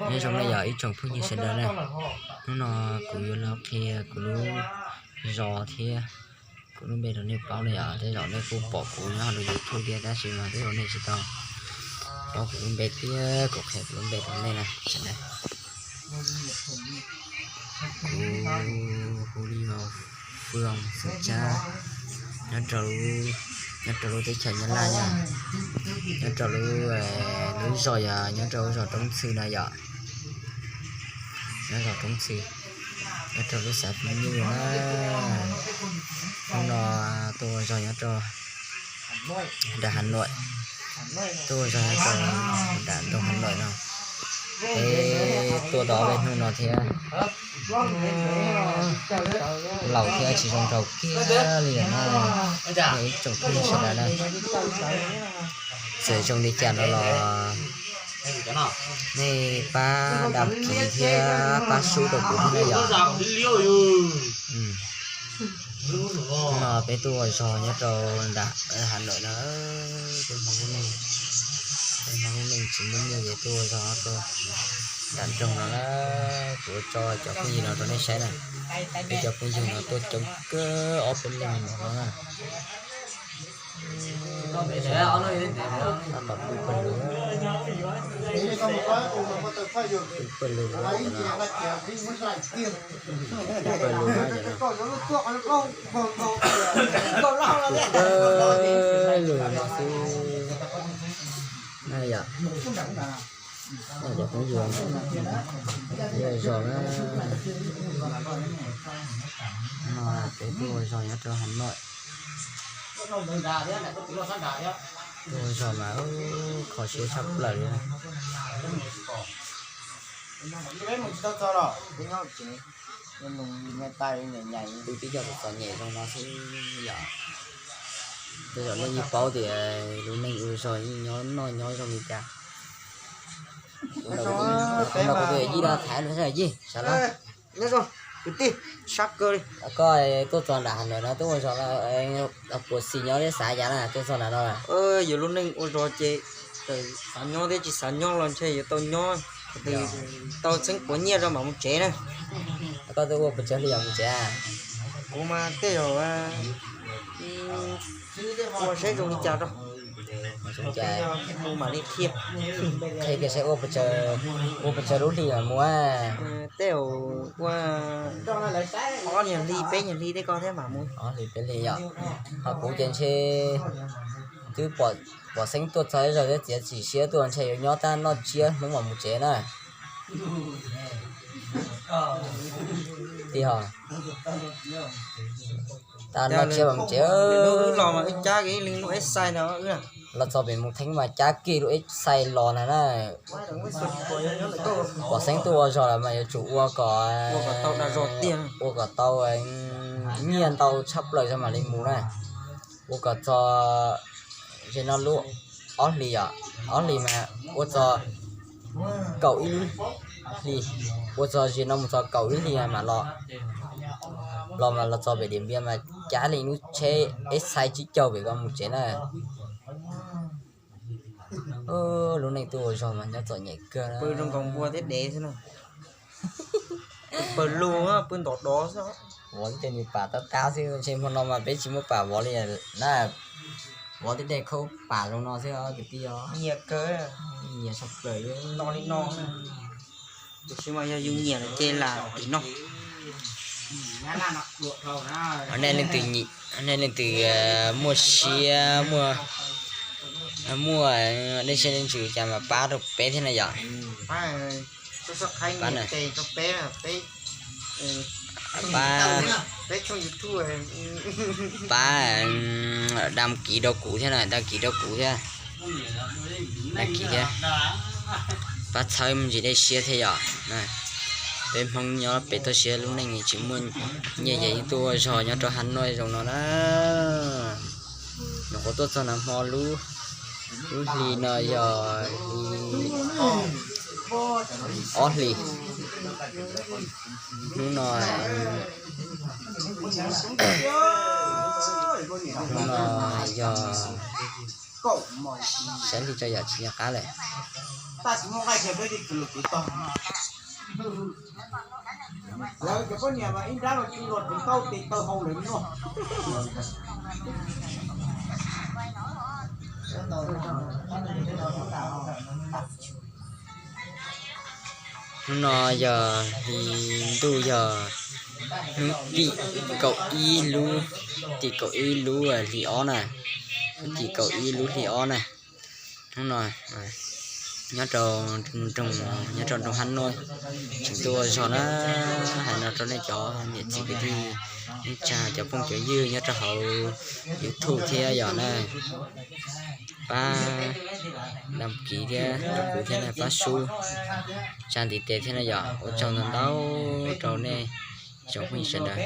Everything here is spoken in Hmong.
Nyob zoo na yog ib tsoom phooj ywg sawv daws na, hnub no kuv yuav los qhia kuv lub zos thiab kuv lub npe rau nej paub na yom. Tej zaum nej kuj pom kuv nyob hauv lub YouTube thiab tab sis mas tej zaum nej tsis tau paub kuv lub npe thiab kuv qhia kuv lub npe rau nej na sawv daws. Kuv hu li Fwm Xeem Tsab, nyob rau, nyob rau lub teb chaws Nyab Laj na, nyob rau lub, lub zos yog nyob rau lub zos Roob Ntxhw no yom, nyob zos Roob Ntxhw, nyob rau lub xav Phooj Ywg na. Hnub no tuaj ua zog nyob rau nram Has Nois, tuaj ua zog nyob rau nram nroog Has Nois no. Peb tuaj tau ob peb hnub no thiab, laus thiab tsis zoo nraug kiag li na. Nej ib tsoom phooj ywg sawv daws na, txawm zoo li cas no los nej pab đăng ký thiab pab sub rau kuv thiab na yom. No peb tuaj ua zog nyob rau nram Has Nois no, peb Hmoob lub neej, peb Hmoob lub neej tsis muaj nyiaj ces tuaj ua zog rau nram nroog no na. Kuv tso cov phooj ywg no rau nej saib na, peb cov phooj ywg no tuaj coob kawg ob peb leeg no na. Tab tom pw pawg lug, pw pawg lug, pw pawg lug no xwb na yom. Cov phooj ywg, yog zos na, no peb tuaj ua zog nyob rau Has Nois, tuaj ua zog mas kho siab tshaj plaws li. Twb tib co txom txom nyem zoo no xwb yom. Tej zaum nej yeej paub tias lub neej ua zog yeej nyob noj nyob zoo li cas. Kuv no kuv twb ib dab thaiv lawm yij, sawv daws. Nyob zoo kwv tij, sab kawg li. Koj tuaj txog nram Has Nois no tuaj ua zog no, puas xis nyob thiab xav cas na tuaj txog nram no? Yus lub neej ua zog ces xav nyob thiab tsis xav nyob los ntshe yuav tau nyob, tau txheeb puav nyiaj rau mam mus tsev na. Koj twb ua pes tsawg hli mus tsev? Kuv mas tej zaum ua saib zoo li cas rau, mus mam li qhia. Qhia kiag saib ua pes tsawg lub hli mam mus. Tej zaum ua ob nyuag hli peb nyuag hli tej ko thiab mam mus. Ob hli peb hli yom. Ho kuv ces ntshe twb pom xeeb tuaj txog ib zaug thiab txiav txim siab tuaj ntshe yuav nyob tab noj tsiab hnub mam mus tsev na. Tij ho, tab noj tsiab mam mus tsev. Los txog pem Moos Theeb mas cab kiag lub eb xais los ntag na. Pom xeeb tuaj ua zog lawm mas yuav tsum ua kom, ua kom tau nyiaj ntau tshaj plaws tso mam li mus na. Ua kom txog ze no lub ob hlis os, ob hlis mas ua txog kaum ib lub hlis, ua txog ze no mus txog kaum ib lub hlis mas los, los mas los txog pem Diam Npiam mas cab li lub tsheb eb xais tsib caug pem ko mus tsev na. Lub neej tuaj ua zog mas nyob txom nyem kawg. Pw zoo nkaus npua thiab dev xwb na. Pw pawg lug, pw ntov dov xwb. Vov tej nws pam tab tab xwb, ntshe hmo no mas peb tsis muaj pam vov li na. Vov tej dej khaub pam zoo no xwb os kwv tij os. Nyias kawg, nyias tshaj plaws li no. Tiam sis mas yog yus nyiam ces lam tim no. Nej leej twg, nej leej twg muaj siab, muaj, muaj dej siab dej ntsws cas mas pab rau peb thiab na yom. Pab, pab, pab đăng ký rau kuv thiab na, đăng ký rau kuv thiab, đăng ký thiab. Pab txhawb me ntsis dej siab thiab yom. Peb Hmoob nyob pem toj siab lub neej tsis muaj nyiaj ces yeej tuaj ua zog nyob rau Has Nois zoo no na. Nyuam qhuav tuaj txog nag hmo lub, lub hli no yog hli ob hlis. Hnub no, hnub no yog saib hli tso yom, tsis nco qab lawm. Tsis muaj nqaij ces peb li kwv lus kwv tog. Lawv cov poj niam mas ib nrab mas tsis luag tseem tau tes taw hau lawv noj. Hnub no yog hli ntuj yog hnub tim kaum ib lub, tim kaum ib lub hli ob na, hnub tim kaum ib lub hli ob na. Hnub no nyob rau nroog, nyob rau nroog Hab Nuj tseem tuaj ua zog na. Hais no rau nej cov niam txiv kwv tij neej tsa cov phooj cov ywg nyob rau hauv YouTube thiab yom na, pab đăng ký thiab rau kuv thiab na, pab sub tsa ntiv tes thiab na yom. Ua tsaug ntau ntau rau nej tsoom phooj ywg sawv daws.